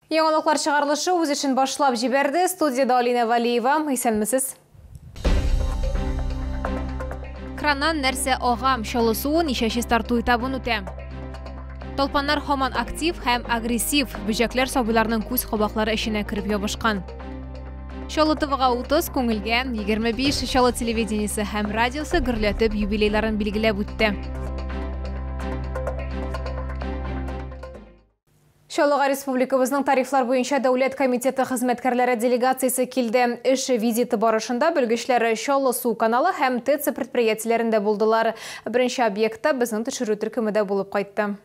Яңалыклар чыгарылышы үз эшен башлап җибәрде. Студияда Алина Валиева. Исәнмесез. Краннан нәрсә ага? Чаллы суы ничә чистарту этабын үтә? Талпаннар һаман актив һәм агрессив. Бөҗәкләр сабыйларның күз кабаклары эченә кереп ябышкан. Чаллы ТВга 30, күңелгә 25. Чаллы телевидениесе һәм радиосы гөрләтеп юбилейларын билгеләп үтте. Чаллыга республикабызның тарифлар буенча дәүләт комитеты хезмәткәрләре делегациясе килде. Эш визиты барышында белгечләр Чаллы су каналы һәм ТЭЦ предприятиеләрендә булдылар. Беренче объектта безнең төшерү төркеме дә булып кайтты.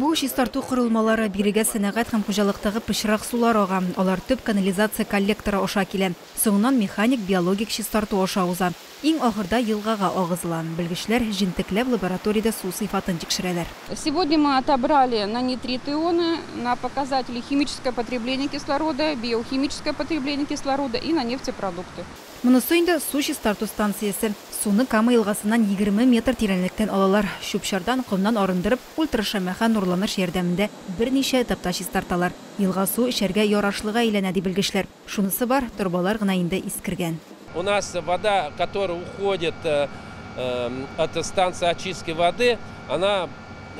Бу чистарту корылмалары бирегә сәнәгать һәм хуҗалыктагы пычрак сулар ага. Алар төп канализация коллекторы аша килә. Соңыннан механик биологик чистарту аша уза. Иң ахырда елгага агызыла. Белгечләр җентекләп лабораториядә су сыйфатын тикшерәләр. Сегодня мы отобрали на нитриты ионы, на показатели химическое потребление кислорода, биохимическое потребление кислорода и на нефтепродукты. Монысы инде су чистарту станциясе. Суны Кама елгасыннан 20 метр тирәнлектән алалар. Чүп-чардан, комнан арындырып, ультрашәмәхә нурланыш ярдәмендә берничә этапта чистарталар. Елга суы эчәргә ярашлыга әйләнә, ди белгечләр. Шунысы бар, торбалар гына инде искергән. У нас вода, которая уходит от станции очистки воды, она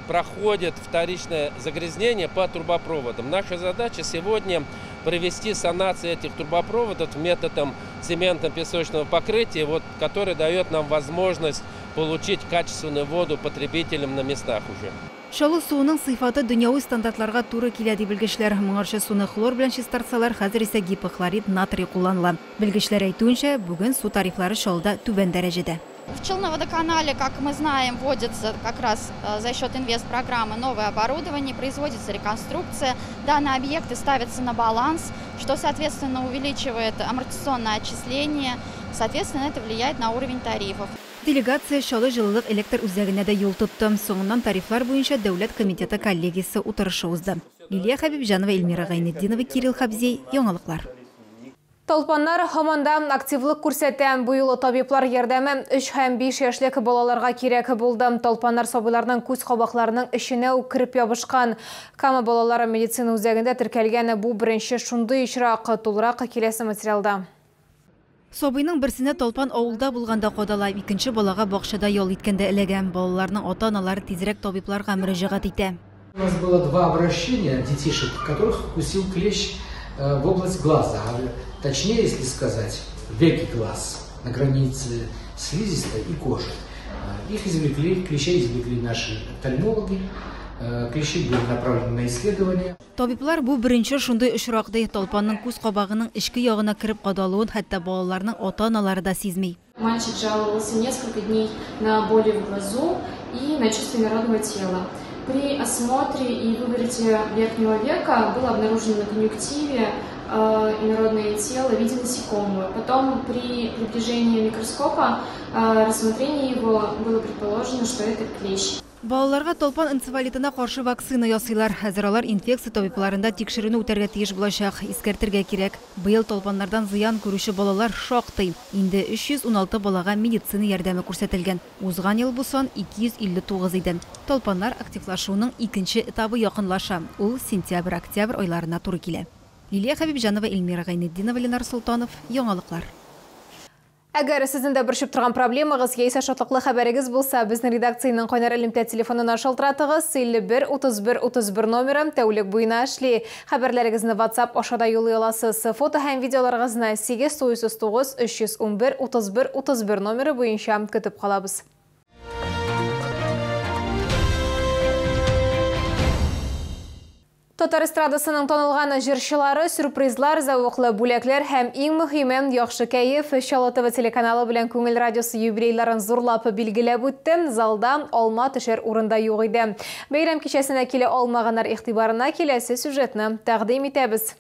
проходит вторичное загрязнение по трубопроводам. Наша задача сегодня провести санацию этих трубопроводов методом цементно-песочного покрытия, который дает нам возможность получить качественную воду потребителям на местах уже. Чаллы суының сыйфаты дөньяви стандартларга туры килә, ди белгечләр. Моңарчы суны хлор белән чистартсалар, хәзер исә гипохлорид натрий кулланыла. Белгечләр әйтүенчә, бүген су тарифлары Чаллыда түбән дәрәҗәдә. В Челны-водоканале, как мы знаем, вводится как раз за счет инвестпрограммы новое оборудование, производится реконструкция. Данные объекты ставятся на баланс, что, соответственно, увеличивает амортизационное отчисление, соответственно, это влияет на уровень тарифов. Делегация Чаллы җылылык электр үзәгенә дә юл тотты. Соңыннан тарифлар буенча дәүләт комитеты коллегиясе утырышы узды. Лилия Хәбибҗанова, Эльмира Гайнетдинова, Кирилл Хабзей. Яңалыклар. Талпаннар һаман да активлык күрсәтә. Бу юлы табиблар ярдәме 3 һәм 5 яшьлек балаларга кирәк булды. Талпаннар сабыйларның күз кабакларының эченә үк кереп ябышкан. Кама балалары медицина үзәгендә теркәлгән бу беренче шундый очрак. Тулырак киләсе материалда. Сабыйның берсенә талпан авылда булганда кадала, икенче балага бакчада ял иткәндә эләгә. Балаларның ата-аналары тизрәк табибларга мөрәҗәгать итә. У нас было 2 обращения детишек, которых укусил клещ в область глаза, а точнее, если сказать, веки глаз на границе слизистой и кожи. Их извлекли, клещей извлекли наши офтальмологи, клещи были направлены на исследование. Табиблар бу беренче шундый очрак ди. Талпанның күз кабагының эчке ягына кереп кадалуын хәтта балаларның ата-аналары да сизми. Мальчик жаловался несколько дней на боли в глазу и на чувство инородного тела. При осмотре и вывороте верхнего века было обнаружено на конъюнктиве инородное тело в виде насекомого. Потом при приближении микроскопа рассмотрение его было предположено, что это клещ. Балаларга талпан энцефалитына каршы вакцина ясыйлар. Хәзер алар инфекция табибларында тикшерүне үтәргә тиеш булачак. Искәртергә кирәк, быел талпаннардан зыян күрүче балалар шактый. Инде 316 балага медицина ярдәме күрсәтелгән. Узган ел бу сан 259 иде. Талпаннар активлашуының икенче этабы якынлаша. Ул сентябрь-октябрь айларына туры килә. Лилия Хәбибҗанова, Эльмира Гайнетдинова, Ленар Солтанов. Яңалыклар. Әгәр сезнең дә борчып торган проблемагыз яисә шатлыклы хәбәрегез булса, безнең редакциянең кайнар элемтә телефонына шалтыратыгыз. 51 31 31 номеры тәүлек буена эшли. Хәбәрләрегезне WhatsApp аша да юллый аласыз. Фото һәм видеоларыгызны 8 909 311 31 31 номеры буенча көтеп калабыз. Татар эстрадасының танылган җырчылары, сюрпризлар, зәвыклы бүләкләр һәм иң мөһиме яхшы кәеф. Чаллы ТВ телеканалы белән Күңел радиосы юбилейларын зурлап билгеләп үтте. Залда алма төшәр урында юк иде. Бәйрәм кичәсенә килә алмаганнар игътибарына киләсе сюжетны тәкъдим итәбез.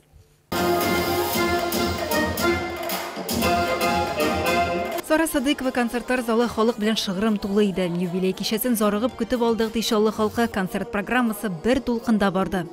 Сара Садыкова концертлар залы халык белән шыгрым тулы иде. Юбилей кичәсен зарыгып көтеп алдык, ди Чаллы халкы. Концерт программасы бер дулкында барды.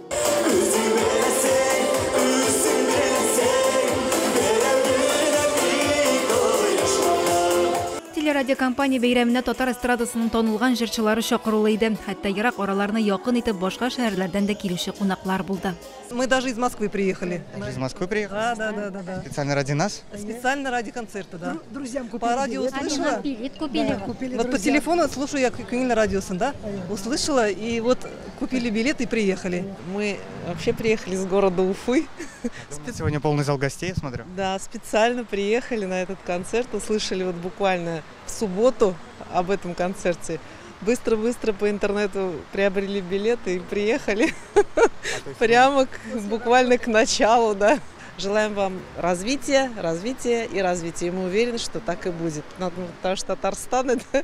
Телерадиокомпания бәйрәменә татар эстрадасының танылган җырчылары чакырулы иде. Хәтта ерак араларны якын итеп башка шәһәрләрдән дә килүче кунаклар булды. Мы даже из Москвы приехали. Из Москвы приехали? Да. Специально ради нас? Специально ради концерта, да. Друзьям купили. По радио услышала. Билет купили. Да. Вот по телефону слушаю я Күңел радиосын, да? Услышала, и вот купили билет и приехали. Мы вообще приехали с города Уфы. Сегодня полный зал гостей, я смотрю. Да, специально приехали на этот концерт, услышали вот буквально в субботу об этом концерте. Быстро-быстро по интернету приобрели билеты и приехали прямо буквально к началу, да. Желаем вам развития, развития и развития. И мы уверены, что так и будет. Потому что Татарстан – это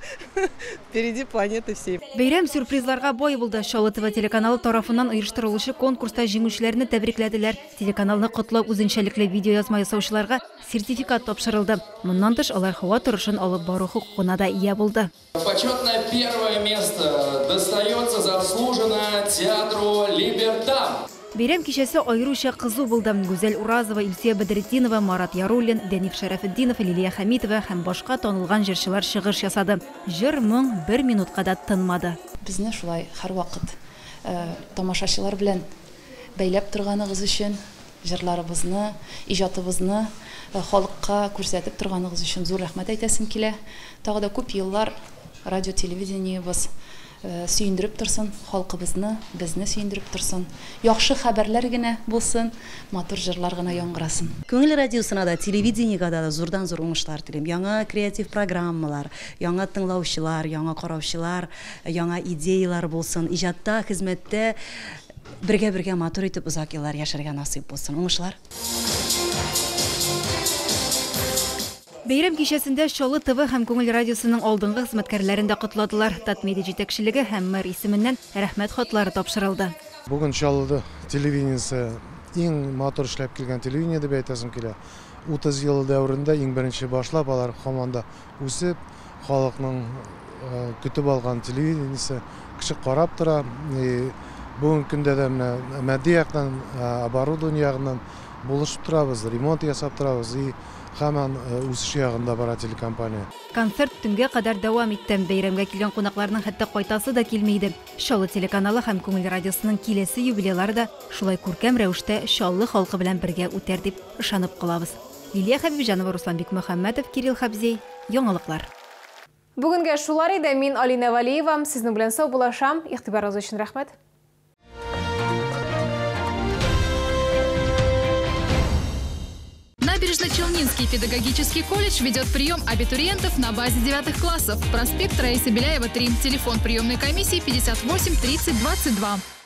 впереди планеты всей. Бәйрәм сюрпризларга бай булды. Чаллы ТВ телеканалы тарафыннан оештырылучы конкурста җиңүчеләрне тәбрикләделәр. Телеканалны котлап үзенчәлекле видеоязма ясаучыларга сертификат тапшырылды. Моннан тыш, алар һава торышын алып бару хокукына да ия булды. Почетное первое место достается заслуженно театру «Либерта». Бәйрәм кичәсе аеруча кызу булды. Гүзәл Уразова, Илсөя Бәдретдинова, Марат Яруллин, Дәниф Шәрәфетдинов, Лилия Хәмитова һәм башка танылган җырчылар чыгыш ясады. Җыр моң бер минутка да тынмады. Безне шулай һәрвакыт тамашачылар белән бәйләп торганыгыз өчен, җырларыбызны, иҗатыбызны халыкка күрсәтеп торганыгыз өчен зур рәхмәт әйтәсем килә. Тагы да күп еллар радио телевидениебыз сөендереп торсын, халкыбызны, безне сөендереп торсын. Яхшы хәбәрләр генә булсын, матур җырлар гына яңгырасын. Күңел радиосына да, телевидениегә дә зурдан-зур уңышлар телим. Яңа креатив программалар, яңа тыңлаучылар, яңа караучылар, яңа идеялар булсын. Иҗатта, хезмәттә бергә-бергә матур итеп озак еллар яшәргә насыйп булсын. Уңышлар! Бәйрәм кичәсендә Чаллы ТВ һәм Күңел радиосының алдынгы хезмәткәрләрен дә котладылар. Татмедиа җитәкчелеге һәм мэр исеменнән рәхмәт хатлары тапшырылды. Бүген Чаллы телевидениесе иң матур эшләп килгән телевидение дип әйтәсем килә. 30 ел дәверендә иң беренче башлап алар һаман да үсеп, халыкның көтеп алган телевидениесе кеше карап тора. Бүгенге көндә дә менә матди яктан, оборудование ягыннан булышып торабыз, ремонт ясап торабыз. Һаман үсеш ягында бара телекомпания. Концерт төнгә кадәр дәвам итте. Бәйрәмгә килгән кунакларның хәтта кайтасы да килми иде. Чаллы телеканалы һәм Күңел радиосының киләсе юбилейлары да шулай күркәм рәвештә Чаллы халкы белән бергә үтәр дип ышанып калабыз. Лилия Хәбибҗанова, Руслан Бикмөхәммәтов, Кирилл Хабзей. Яңалыклар. Бүгенгә шулар иде. Мин Алина Валиева. Сезнең белән саубуллашам. Игътибарыгыз өчен рәхмәт. Набережно-Челнинский педагогический колледж ведет прием абитуриентов на базе 9 классов. Проспект Раисы Беляева, 3. Телефон приемной комиссии 58 30 22.